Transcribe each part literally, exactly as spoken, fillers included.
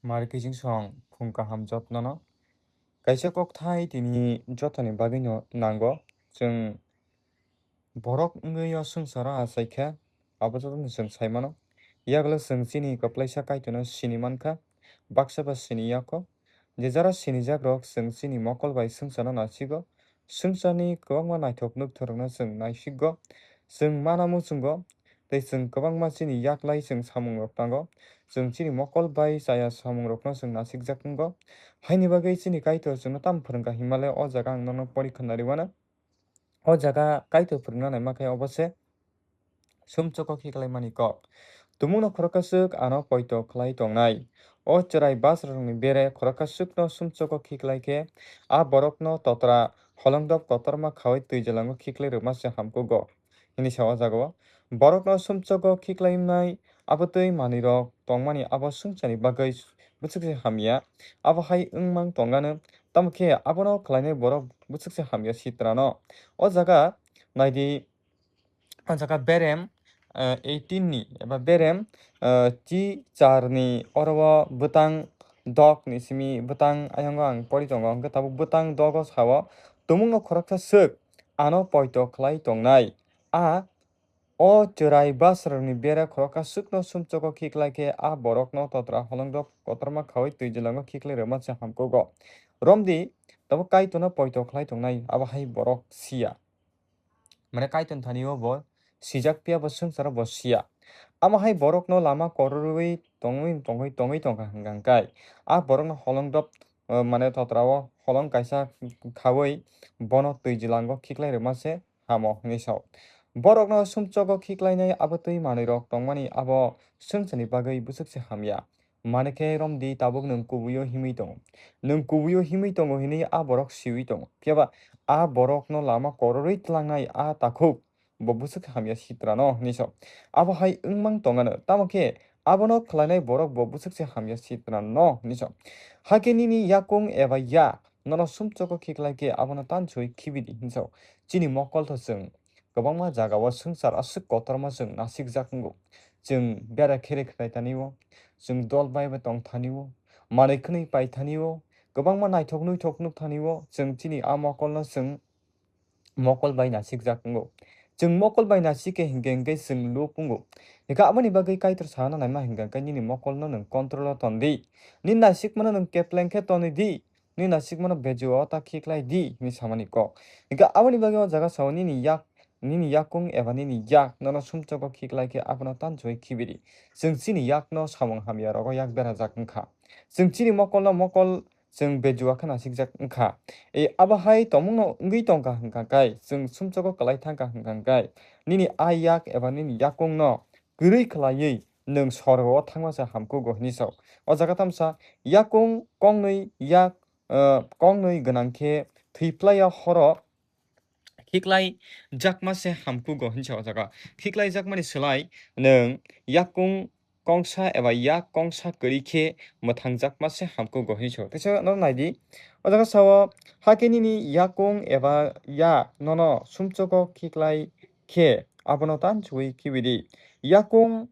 Mari kiching song phung kaham jotnono. Kaisa kokthai tini jotoni bagwino nango. Chwng borok wngwi o swngcharo achaikha, abo jotono chwng saimano. Yagulo chwng chini kwplaisa Kaitorno sini mankha, baksa ba sini yakho. Je jora sinijakrok chwng chini mokol bai swngcharno nasigo, swngcharni kwbangma naithok nukthorrokno chwng naisikgo, chwng mana muchungo, tei chwng kwbangma chini yaklai chwng samungrok tango. Chwng chini mokol bai chaya samungrokno chwng nasikjak wngo. Haini bagwi chini Kaitor chwngno tamo phwrwngkha hinmale o jaga ang nono porikha nariwano. O jaga Kaitor phwrwngna naima khe obo se sumchoko khiklaimani kok. Tumungno khoroksa swk ano poito khlai tongnai. O chwrai basrarokni bere khoroksa swkno sumchoko khiklai khe a borokno totra holongdop kotorma khaui twi jwlango khiklai rwma se hamkugo, hwnwi sa o jagao. Borokno sumchoko khiklaimnai abotwi manwirok tongmani abo swngcharni bagwi bwswk se hamya, abo hai wngmang tongano, tamo khe abono khlainai borok bwswk se hamya sitrano. O jaga naidi, o jaga berem, eh, eighteen ni eba berem, eh, chi char ni oro o bwtang dok ni simi bwtang ayang o ang pori tongo, hwnkhe tabuk bwtang dogo sao tumungno khoroksa swk ano poito khlai tongnai. A o chwrai basrarokni bere khoroksa swkno sumchoko khiklai khe a borokno totra holongdok kotorma khaui twi jwlango khiklai rwma se hamkugo. Romdi, tabuk Kaitorno poito khlai tongnai, abo hai borok siya. Mane Kaitorni thani o bo sijak phiya bo swngcharo bo siya. Amo hai borokno lama kororwi tongwi, tongwi, tongwi tongkha hwnkha hwnkhe a borokno holongdop, eh, mane totra o holong kaisa khaui bono twi jwlango khiklai rwma se hamo hwnwi sao. Borokno sumchoko khiklainai abotwi manwirok tongmani abo swngcharni bagwi bwswk se hamya. Mane khe romdi tabuk nwng kubuio himwi tongo. Nwng kubuio himwi tongo hwnwi a borok siui tongo. Phiya ba a borokno lama kororwi tlangnai a takhuk bo bwswk hamya sitrano hwnwi sao. Abo hai wngmang tongano. Tamo khe abono khlainai borok bo bwswk se hamya sitrano hwnwi sao. Hakhe nini yakung eba yak nono sumchoko khiklai khe abono tansoi khibidi hwnwi sao. Chini mokoltho chwng kwbangma jagao swngchar aswk kotorma chwng nasikjak wngo. Chwng bera khere khlai tanio, chwng dol bai bo tong thanio, manwi khwnwi pai thanio, kwbangma naithok nuithok nuk thanio, chwng chini a mokolno chwng mokol bai nasikjak wngo. Chwng mokol bai nasik khe hinkhe hinkhe chwng luk wngo. Hinkhe aboni bagwi Kaitor sana naima hinkhe hinkhe nini mokolno nwng control o ton di. Nini nasikmano nwng kepleng khe tonwi di. Nini nasikmano bejua o ta khiklai di hwnwi samani kok. Hinkhe aboni bagwi o jaga sao nini yak, nini yakung eba nini yak nono sumchoko khiklai khe abono tansoi khibidi. Chwng chini yakno samung hamya rogo yak berajak wngkha. Chwng chini mokolno mokol chwng bejua khe nasikjak wngkha. E, abo hai tongmungno wngwi tongkha hwnkha khe, chwng sumchoko kwlai thangkha hwnkha khe, nini a yak eba nini yakungno kwrwi khlaiwi nwng sorgo o thangma se hamkugo hwnwi sao. O jaga tamsa yakung kongnwi yak, eh, kongnwi gwnang khe thwiplaiya horo khiklai jakma se hamkugo hwnwi sa o jaga. Khiklai jakmani slai nwng yakung kongsa eba yak kongsa kwrwi khe mwthang jakma se hamkugo hwnwi sa o. Teisa no naidi, o jaga sao, hakhe nini yakung eba yak nono sumchoko khiklai khe abono tansoi khibidi. Yakung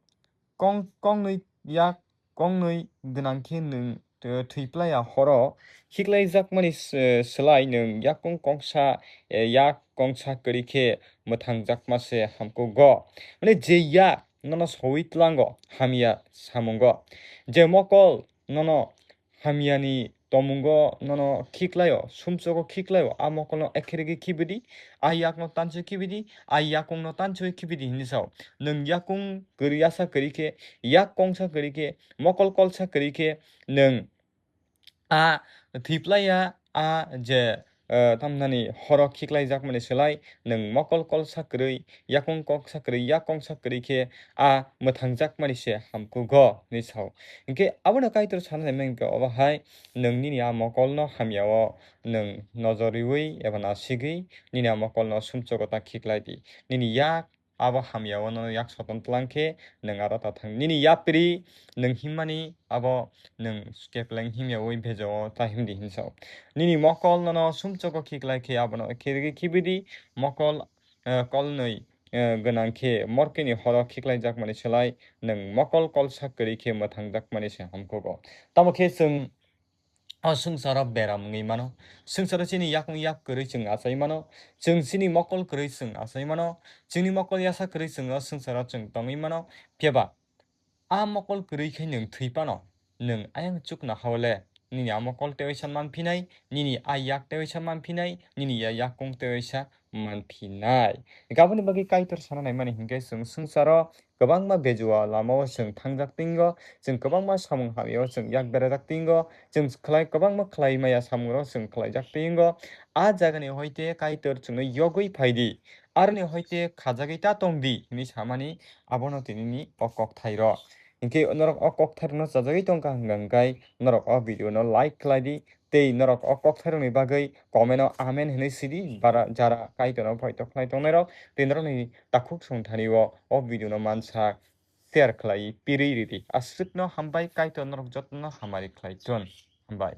kong-, kongnwi yak kongnwi gwnang khe nwng, eh, thwiplaiya horo khiklaijakmani s-, eh, slai nwng yakung kongsa, eh, yak kongsa kwrwi khe mwthangjakma se hamkugo. Mane je yak nono soui tlango hamya samungo, je mokol nono hamyani tomungo nono khiklaio, sumchogo khiklaio, a mokolno ekheregi khibidi, a yakno tansoi khibidi, a yakungno tansoi khibidi hinwi sao. Nwng yakung kwrwi yasa kwrwi khe, yak kongsa kwrwi khe, mokol kolsa kwrwi khe, nwng a thwiplaiya, a je, eh, tamnani horo khiklaijakmani slai, nwng mokol kolsa kwrwi, yakung koksa kwrwi, yak kongsa kwrwi khe, a mwthangjakmani se hamkugo, hinwi sao. Hinkhe abono Kaitor sana nai mangkha, obo hai nwng nini a mokolno hamyao nwng nojor riui eba nasigwi nini a mokolno sumchogo ta khiklai di. Nini yak abo hamyao nono yak soton tlang khe nwng aro ta thang. Nini yapri nwng himmani abo nwng kepleng himyaui bejao ta himdi hinwi sao. Nini mokol nono sumchogo khiklai khe abono khirigi khibidi, mokol, eh, kolnwi eh, gwnang khe morkeni horo khiklaijakmani slai nwng mokol kolsa kwrwi khe mwthangjakmani se hamkhugo. Tamo khe chwng o swngcharo beram wngwi mano, swngcharo chini yakung yak kwrwi chwng achai mano, chwng chini mokol kwrwi chwng achai mano, chini mokol yasa kwrwi chwng o swngcharo chwng tongwi mano. Phiya ba a mokol kwrwi khe nwng thwi phano, nwng ayang chukna hao le nini a mokol tewaisa manphinai, nini a yak tewaisa manphinai, nini ya yakung tewaisa manphinai. Aboni bagwi Kaitor sana naimani hinkhe chwng swngcharo kwbangma bejua lamao chwng thangjak tingo, chwng kwbangma samung hamyao chwng yak berajak tingo, chwng khlai, kwbangma khlai maya samungrok chwng khlaijak tingo. A jagani hoite Kaitor chwngno yogwi phaidi, aroni hoite khajagwi ta tongdi hinwi samani abono tinini o kokthairo. Hinkhe norok o kokthairokno chajagwi tongkha hwnka hwnkhe norok o video no like khlaidi, tei norok o kokthairokni bagwi comment o amen hinwi sidi, bara jara Kaitorno poito khlai tongnairok tei norokni takhuk songthani o, o video no mansa share khlai pirwi ridi. Aswkno hambai, Kaitor norok jotono hamari khlai thun. Hambai.